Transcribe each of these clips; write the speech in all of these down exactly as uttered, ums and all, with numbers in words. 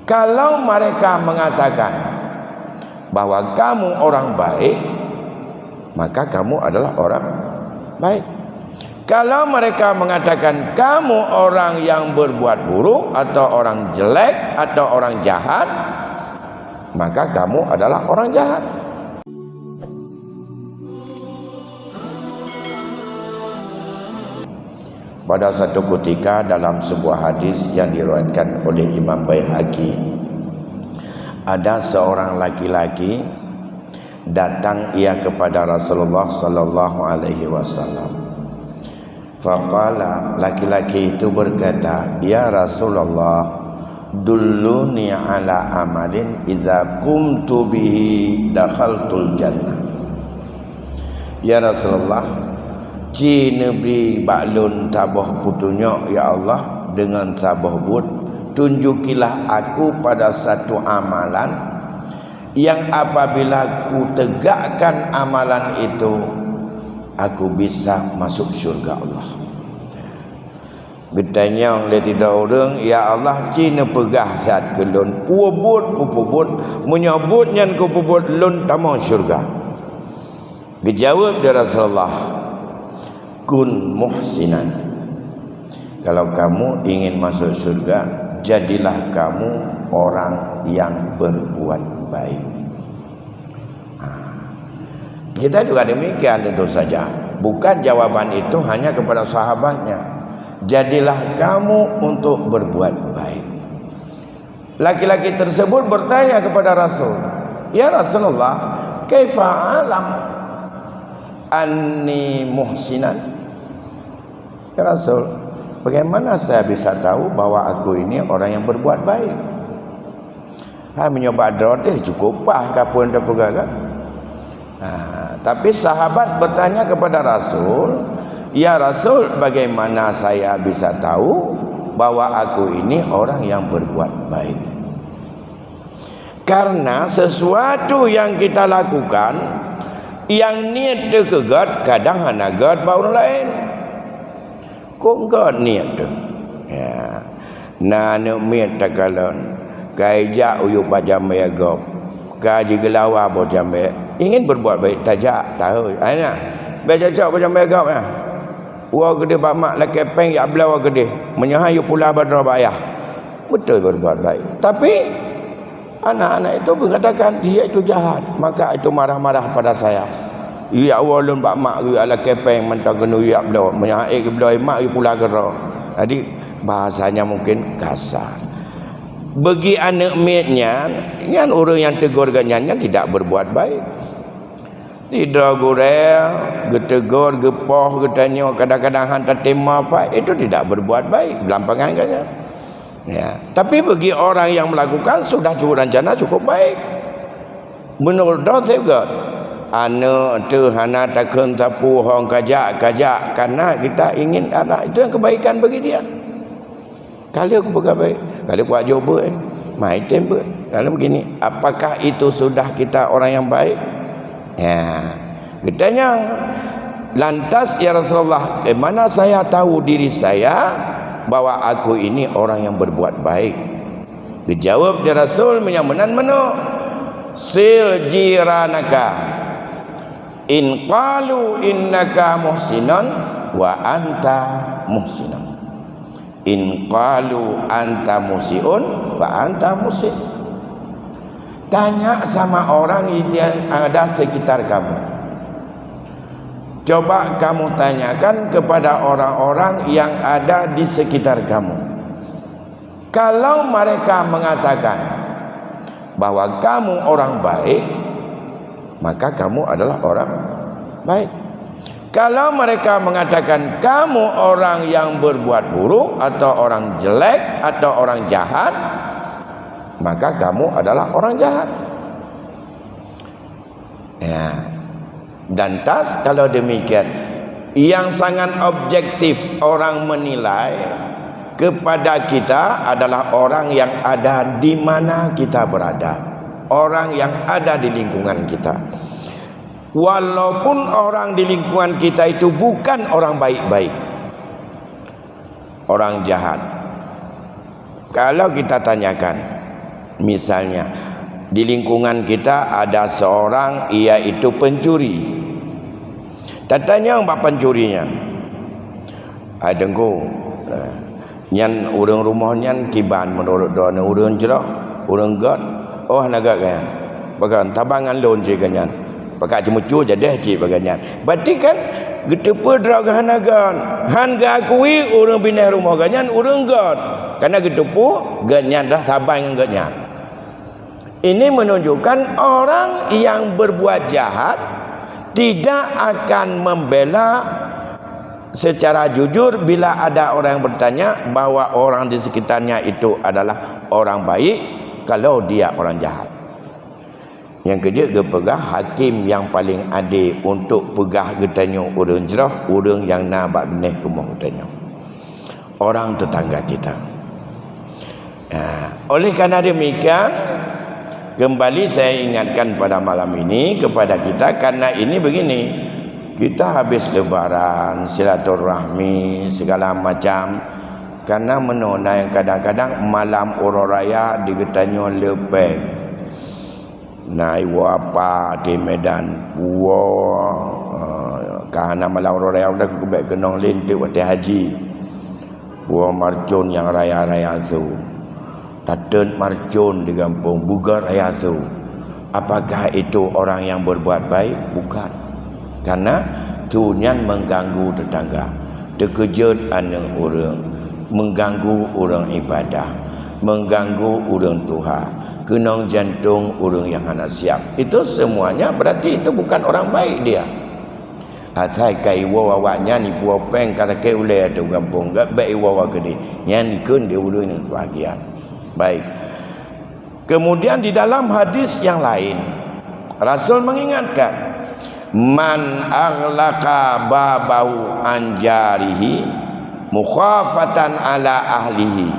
Kalau mereka mengatakan bahwa kamu orang baik, maka kamu adalah orang baik. Kalau mereka mengatakan kamu orang yang berbuat buruk atau orang jelek atau orang jahat, maka kamu adalah orang jahat. Pada satu ketika, dalam sebuah hadis yang diriwayatkan oleh Imam Baihaqi, ada seorang laki-laki datang ia kepada Rasulullah sallallahu alaihi wasallam. Faqala, laki-laki itu berkata, "Ya Rasulullah, dulluni ala amalin idza qumtu bihi dakhaltul jannah." Ya Rasulullah, ci neubri bak lôn saboh peutunyok, ya Allah, dengan saboh buet, tunjukilah aku pada satu amalan yang apabila kutegakkan amalan itu, aku bisa masuk syurga Allah. Geutanyong lé sidroe ureuëng, "Ya Allah, ci neupeugah that keu lôn, peue buet kupeubuet, meunyoe buet nyan kupeubuet lôn tamong syurga?" Geujaweueb lé Rasulullah, "Kun muhsinan." Kalau kamu ingin masuk syurga, jadilah kamu orang yang berbuat baik. Ha. Kita juga demikian tentu saja. Bukan jawaban itu hanya kepada sahabatnya. Jadilah kamu untuk berbuat baik. Laki-laki tersebut bertanya kepada Rasul, "Ya Rasulullah, kaifa alam anni muhsinan?" "Ya Rasul, bagaimana saya bisa tahu bahwa aku ini orang yang berbuat baik?" Hai, meunyoe bak droe teh cukup paih ka peue teupeugah kan? Ha, tapi sahabat bertanya kepada Rasul, "Ya Rasul, bagaimana saya bisa tahu bahwa aku ini orang yang berbuat baik?" Karena sesuatu yang kita lakukan, yang niet teuh keu gét, kadang hana gét bak ureuëng laén. Kok gét niet teuh? Ya. Na aneuëk miet takalon, ka ijak u yup bak jamé gob, ka jigeulawa boh jamé, ingin berbuat baik, tajak, tahôi. Ai na, bèk cocok bak jamé gob nyan. Woe keudeh bak mak lakèe péng jak bloe keudeh, meunyoe han yue pula bak droe bak ayah. Beutôi berbuat baik. Tapi, anak-anak itu mengatakan, "Dia itu jahat, maka itu marah-marah pada saya. Yue jak woe lôn bak mak, yue jak lakèe péng mantong keuneuk yue jak bloe. Meunyoe han ék geubloe mak, yue pula keudroe." Jadi, bahasanya mungkin kasar. Bagi aneuëk miet nyan, nyan ureuëng nyang tegur geuhnyan nyan tidak berbuat baik. Sidroe gurèe geuteugor, geupoh, geutanyoe, kadang-kadang han tatem apa, itu tidak berbuat baik dalam pandangan geuhnyan. Ya, tapi bagi orang yang melakukan, sudah cukup rencana cukup baik. Menurut droe sigoe, aneuëk teuh hana takheun sapeue hong kajak, kajak, karena kita ingin anak itu yang kebaikan bagi dia. Ka lheueh kupeugah baik, ka lheueh kuwajok beuet, eh. Mai tem beuet. Lalu begini, apakah itu sudah kita orang yang baik? Ya. Geutanyong, "Lantas, ya Rasulullah, bagaimana saya tahu diri saya bahwa aku ini orang yang berbuat baik?" Geujaweueb lé Rasul, "Meunyoe meunan meunoe, sil jiranaka. In qalu innaka muhsinun wa anta muhsinun." In qalu anta musiun, fa anta musi. Tanya sama orang yang ada sekitar kamu. Coba kamu tanyakan kepada orang-orang yang ada di sekitar kamu. Kalau mereka mengatakan bahwa kamu orang baik, maka kamu adalah orang baik. Kalau mereka mengatakan kamu orang yang berbuat buruk atau orang jelek atau orang jahat, maka kamu adalah orang jahat. Ya. Dan tas kalau demikian, yang sangat objektif orang menilai kepada kita adalah orang yang ada di mana kita berada, orang yang ada di lingkungan kita. Walaupun orang di lingkungan kita itu bukan orang baik-baik, orang jahat. Kalau kita tanyakan, Misalnya, di lingkungan kita ada seorang, yaitu pencuri. Tatanyong bak pencuri nyan, "Hai Teungku, eh, nyan ureuëng rumoh nyan kiban meunurot droeneuh, ureuëng jroh, ureuëng gét?" "Oh, hana gét geuh nyan." "Pakon, saban ngon lôn cit geuh nyan." Pakat ceumeucue jadeh cit bak geuh nyan. Berarti kan geuteupeue droe geuh hana gét. Han geuakui ureuëng binéh rumoh geuh nyan ureuëng gét. Karena geuteupeue geuh nyan dah saban ngon geuh nyan. Ini menunjukkan orang yang berbuat jahat tidak akan membela secara jujur bila ada orang yang bertanya bahwa orang di sekitarnya itu adalah orang baik, kalau dia orang jahat. Nyang keujeuet geupeugah, hakim nyang paleng adé untuk peugah geutanyoe ureuëng jroh, ureuëng nyang na bak binéh rumoh geutanyoe, orang tetangga kita. Nah, oleh karena demikian, kembali saya ingatkan pada malam ini kepada kita, karena ini begini, kita habis lebaran, silaturahmi, segala macam. Karena meunoe na nyang kadang-kadang malam uroe raya di geutanyoe leupeng. Na iwoe apa di Medan, puwoe, eh, ka hana malam uroe raya, udah keubeue keunong linteuk watée haji. Puwoe marcon nyang raya-raya su. Tateun marcon di gampông, beugot raya su. Apakah itu orang yang berbuat baik? Bukan. Karena su nyan mengganggu tetangga, teukeujot aneuëk ureuëng, mengganggu ureuëng ibadah, mengganggu ureuëng tuha, keunong jantong ureuëng nyang hana siap. Itu semuanya berarti itu bukan orang baik dia. Asai ka iwoe awaknyan ipuwoe péng ka sakét ulée ateueh gampông, gét bék iwoe keudeh. Nyan ikheun di ureuëng nyang keubahgiaan. Baik. Kemudian di dalam hadis yang lain, Rasul mengingatkan, "Man aghlaqa babahu an jarihi mukhafatan ala ahlihi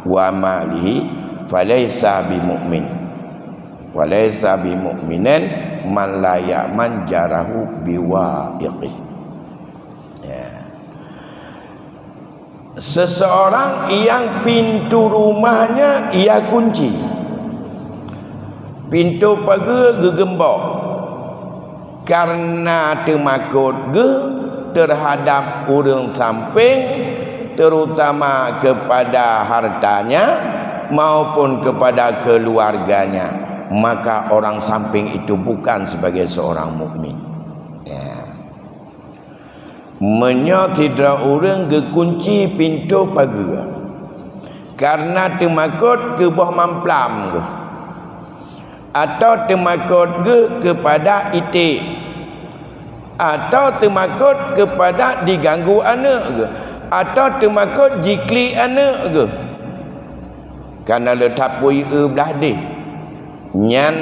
wa malihi, falaisa bimu'min. Falaisa bimu'minin man la ya'man jarahu biwa'iqih." Ya. Seseorang yang pintu rumahnya ia kunci, pintu pageue geugeumbok, karena teumakot geuh terhadap ureuëng sampéng, terutama kepada hartanya maupun kepada keluarganya, maka orang sampéng itu bukan sebagai seorang mukmin. Ya. Meunyoe sidroe ureuëng geukunci pintoe pageue, kareuna teumakot keu boh mamplam geuh, atawa teumakot geuh keupada iték, atawa teumakot keupada jiganggu aneuëk geuh, atawa teumakot jiklik aneuëk geuh, kareuna le tapui eu blaih deh, nyan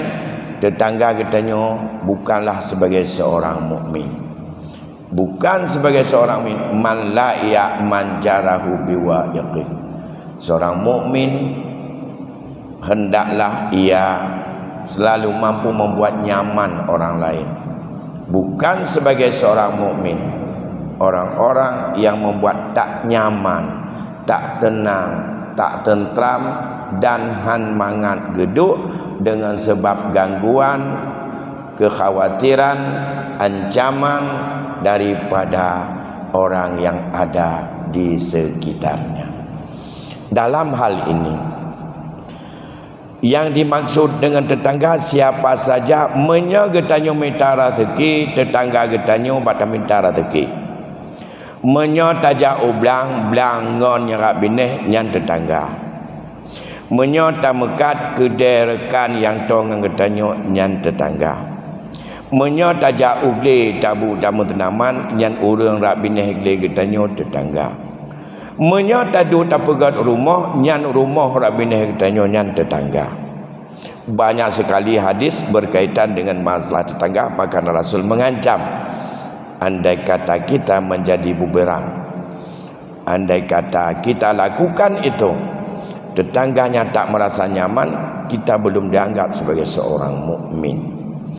teutangga geutanyoe bukanlah sebagai seorang mukmin. Bukan sebagai seorang mukmin, man la ya'man jarahu biwa'iqih. Seorang mukmin hendaklah ia selalu mampu membuat nyaman orang lain. Bukan sebagai seorang mukmin, orang-orang yang membuat tak nyaman, tak tenang, tak tentram, dan han mangat geuduek dengan sebab gangguan, kekhawatiran, ancaman daripada orang yang ada di sekitarnya. Dalam hal ini, yang dimaksud dengan tetangga siapa saja, meunyoe geutanyoe mita raseuki, tetangga geutanyoe bak taminta raseuki. Meunyoe tajak u blang, blang ngon nyang rab binéh, nyan tetangga. Meunyoe tameukat keudée rekan nyang toe ngon geutanyoe, nyan tetangga. Meunyoe tajak u glé tabu tameuteunaman, nyan ureuëng rab binéh glé geutanyoe tetangga. Meunyoe taduek tapeugét rumoh, nyan rumoh rab binéh geutanyoe nyan tetangga. Banyak sekali hadis berkaitan dengan masalah tetangga, bahkan Rasul mengancam, andai kata kita menjadi bumerang, andai kata kita lakukan itu, tetangganya tak merasa nyaman, kita belum dianggap sebagai seorang mukmin.